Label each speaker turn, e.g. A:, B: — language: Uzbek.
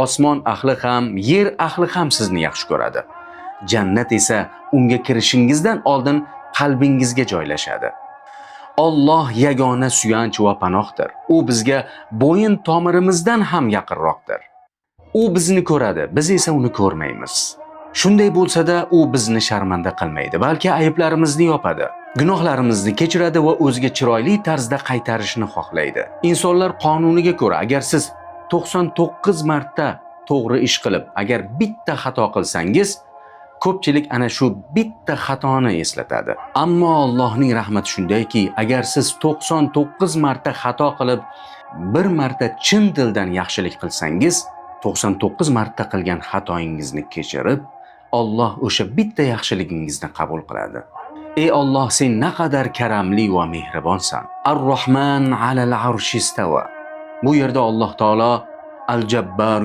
A: Osmon ahli ham, yer ahli ham sizni yaxshi ko'radi. Jannat esa unga kirishingizdan oldin qalbingizga joylashadi. Alloh yagona suyanch va panohdir. U bizga bo'yin tomirimizdan ham yaqinroqdir. U bizni ko'radi, biz esa uni ko'rmaymiz. Shunday bo'lsa-da, u bizni sharmanda qilmaydi, balki ayblarimizni yopadi, gunohlarimizni kechiradi va o'ziga chiroyli tarzda qaytarishni xohlaydi. Insonlar qonuniga ko'ra, agar siz 99 marta to'g'ri ish qilib, agar bitta xato qilsangiz, ko'pchilik ana shu bitta xatoni eslatadi. Ammo Allohning rahmati shundayki, agar siz 99 marta xato qilib, bir marta chin dildan yaxshilik qilsangiz, 99 marta qilgan xatoyingizni kechirib, Alloh o'sha bitta yaxshiligingizni qabul qiladi. Ey Alloh, sen naqadar karamli va mehribonsan. Ar-Rohman alal arshi istawa. Bu yerda Alloh taolo Al-Jabbar.